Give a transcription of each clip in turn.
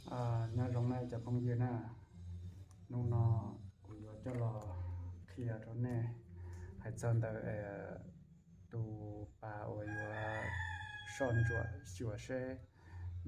Nyob zoo nej cov phooj ywg na, hnub no kuv yuav coj los qhia rau nej hais txog ntawm tus pas uas yuav soj ntsuam xyuas seb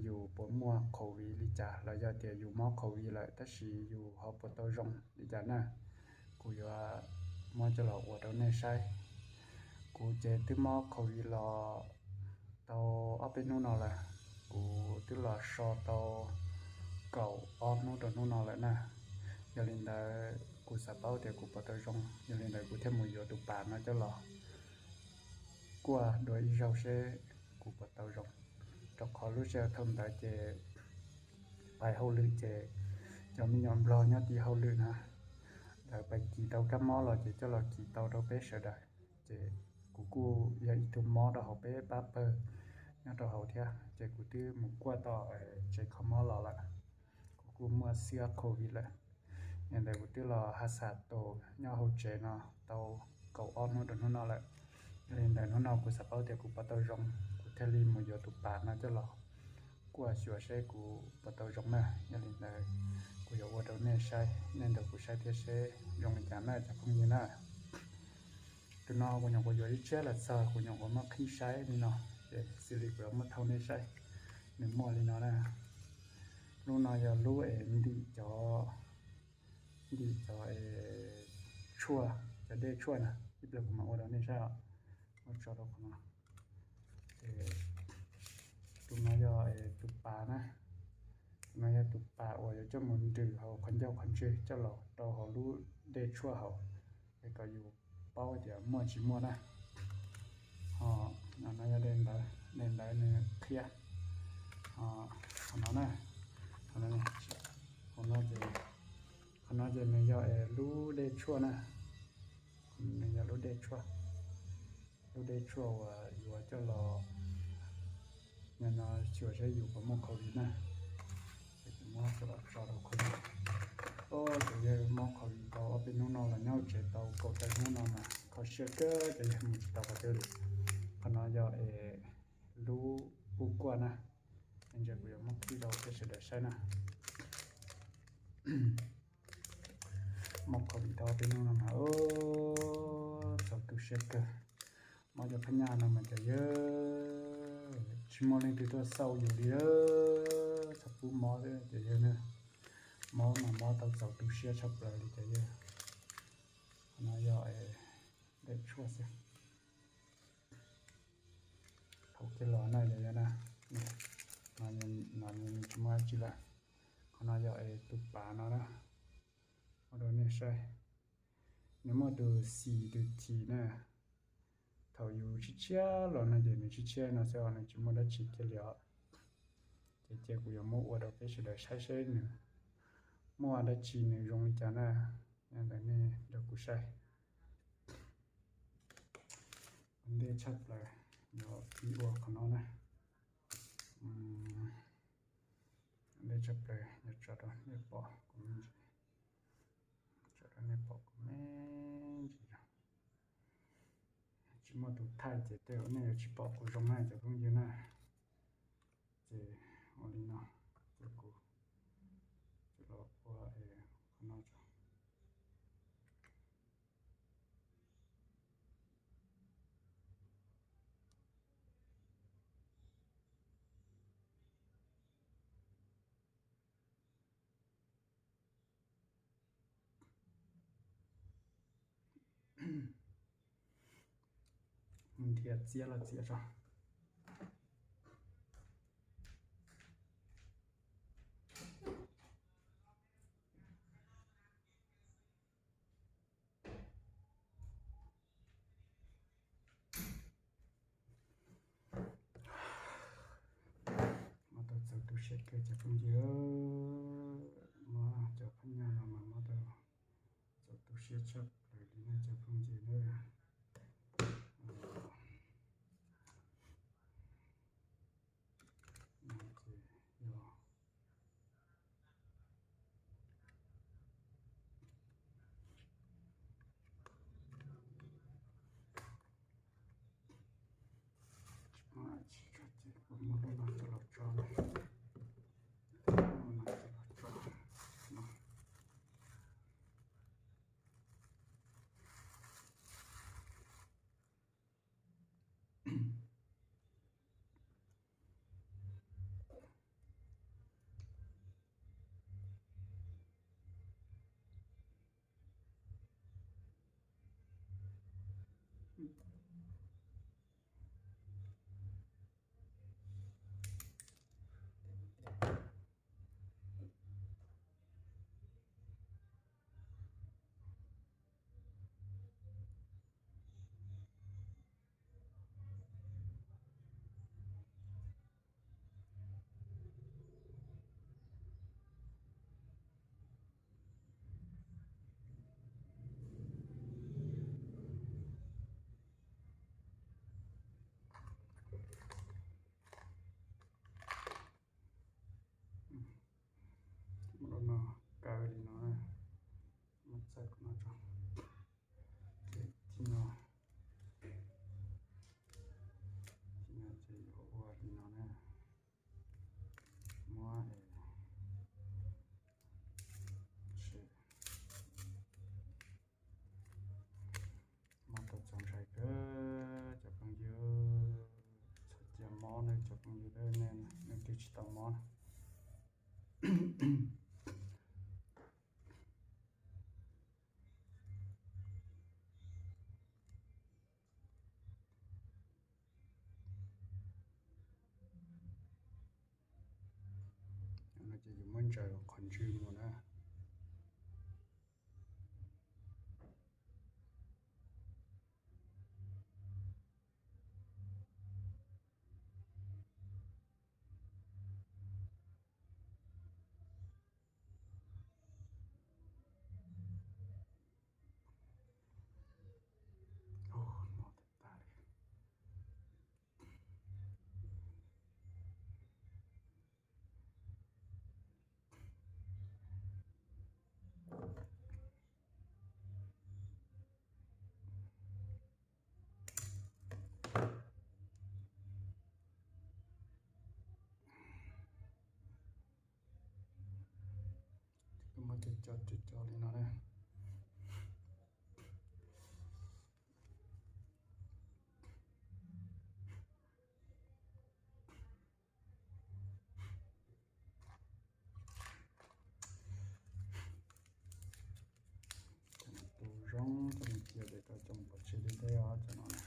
yus puas muaj COVID li cas los yog tias yus mob COVID lawm tab sis yus ho puas tau zoo li cas na. Kuv yuav muab coj los ua rau nej saib. Kuv ces twb mob COVID los tau ob peb hnub no lawm. Kuv twb los so tau kaum ob hnub rau hnub no lawm na. Yog li ntawd kuv xav paub tias kuv puas tau zoo, yog li ntawd kuv thiaj mus yuav tus pas no coj los kuaj dua ib zaug seb kuv puas tau zoo. Rau qhov lub sij hawm thaum ntawd ces pais hauj lwm ces cov me nyuam nplog nyob tim hauj lwm na, lawv pais kis tau kab mob los ces coj los kis tau rau peb sawv daws. Ces kuv kuj yog ib tug mob rau hauv peb pab pawg nyob rau hauv thiab, ces kuv twb mus kuaj tom tsev kho mob los lawm. Kuv kuj muaj xiab COVID lawm. Yog li ntawd kuv twb los ha xas tos nyob hauv tsev no tau kaum ob hnub rau hnub no lawm. Yog li ntawd hnub no kuv xav paub tias kuv puas tau zoo, kuv thiaj li mus yuav tus pas no coj los kuaj xyuas seb kuv puas tau zoo na. Yog li ntawd kuv yuav ua rau nej saib, nej nrog kuv saib thiab seb zoo li cas na cov phooj ywg na. Tus no kuv nyuam qhuav yuav ib tsab los txog, kuv nyuam qhuav muab qhib saib li no, ces xws li kuv yuav muab thau nej saib, nws muaj li no na. Lub no yog lub es ntim cov, ntim cov tshuaj, cov dej tshuaj na, ib pliag kuv mam ua rau nej saib os. Muab tso rau qhov no. Tus no yog tus pas na, tus no yog tus pas uas yuav coj mus nrws hauv qhov ncauj qhov ntswg coj los rau hauv lub dej tshuaj hauv, es kom yus paub tias muaj tsis muaj na. Ho no yog dej ntawd, dej ntawd nws qhia. Qhov no na, qhov no, qhov no ces, qhov no ces nws yog es lub dej tshuaj na, nws yog lub dej tshuaj, lub dej tshuaj uas yuav coj los, no xyuas seb yus puas muaj COVID na. Ces kuv muab coj los tso rau qhov no. Os, cov yawg mob COVID tau ob peb hnub no los nyob hauv tsev tau kaum tawm hnub no mas kho siab kawg, cov yawg mus tsis tau qhov twg li. Qhov no yog es lub ub kuaj na, es ntse kuv yuav muab qhib rau peb sawv daws saib na. Mob COVID tau ob peb hnub no mas txaus tu siab kawg. Mob cov phab nyaj no mas cov yawg, tsis muaj leej twg tuaj xauj yus li, txhob pub mob xwb cov yawg na. Mob mas mob tau txaus tu siab tshaj plaws li cov yawg. Qhov no yog dej tshuaj xwb. Thaum kiag los na cov yawg na, no tsis muaj dab tsi lawm. Qhov no yog es tus pas no na, ua rau nej saib. Nws muaj tus xim tus chim na. Thaum yus tshiab tshiab los no ces nws tshiab tshiab no xwb os, nws tsis muaj dab tsi kiag li os. Ces cia kuv yuav muab ua rau peb sawv daws saib seb nws muaj dab tsi nws zoo li cas na. Yog ntawd nej nrog kuv saib. Ntej tshaj plaws yog ib ua qhov no na. Ntej tshaj plaws yog tso rau nej pom kuv me ntsis, tso rau nej pom kuv me ntsis. Tsis muaj tus thaij ces tej zaum nej yuav tsis pom kuv zoo na cov phooj ywg na. Ces ua li no, ces kuv los ua qhov no tso. Nrhiav txiab los txiav tso. Mob tau txaus tu siab kawg cov phooj ywg, mob cov phab nyaj no mas mob tau txaus tu siab tshaj plaws li na cov phooj ywg na. Ces yog tsis muaj dab tsi ces kuv muab lub no coj los tso na. Ces tib no, tib no ces yuav ua li no na. Muab es, muab tau txaus ntshai kawg cov phooj ywg. Txhob cia mob na cov phooj ywg, nej twb tsis tau mob na. No ces yus muab ntsaws qhov ntswg mus na. Muab cov cov cov cov li no na. Cov no tu zoo, cov no cia li rau cov pov tseg deb deb os cov no na.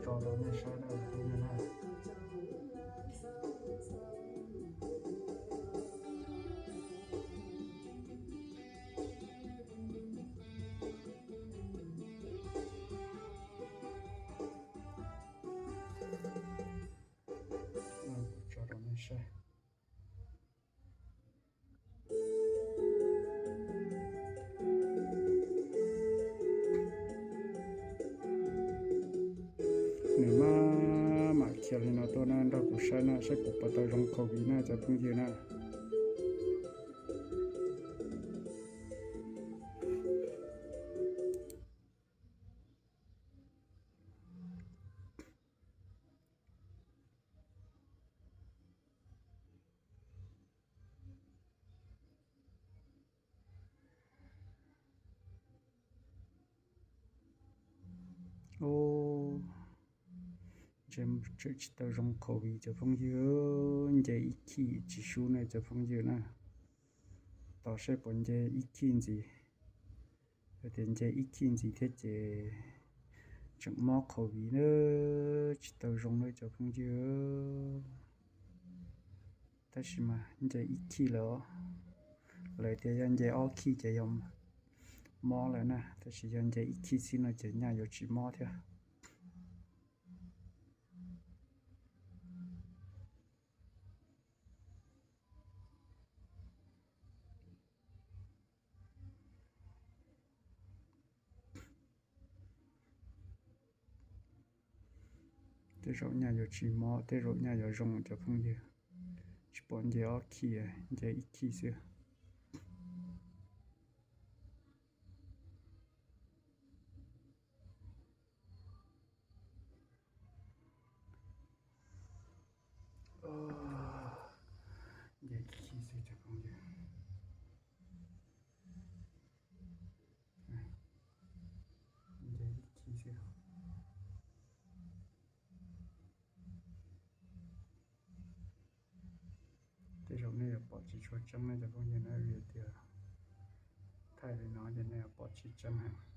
Tso rau nej saib na. Tso rau nej saib. Nws maj mam khiav li no tuaj na, nrog kuv saib na, saib kuv puas tau zoo COVID na cov phooj ywg na. Ub, ntshe tseem tsis tau zoo COVID cov phooj ywg, nce ib khij tsis sub ne cov phooj ywg na. Tos saib puas nce ib khij ntxiv. Yog tias nce ib khij ntxiv thiab ces Tseem mob COVID na, tsis tau zoo li cov phooj ywg. Tab sis mas nce ib khij lawm os. Lawv tias yog nce ob khij ces yog mob lawm na, tab sis yog nce ib khij xwb no ces nyaj yuav tsis mob thiab. Tej zaum nyaj yuav tsis mob, tej zaum nyaj yuav zoo cov phooj ywg. Tsis pom nce ob khij, nce ib khij xwb. Nce ib khij xwb cov phooj ywg. Nce ib khij xwb. Tej zaum nej yuav pom tsis tshua tseeb na cov phooj ywg na, vim tias thaij li no ces nej yuav pom tsis tseeb heev.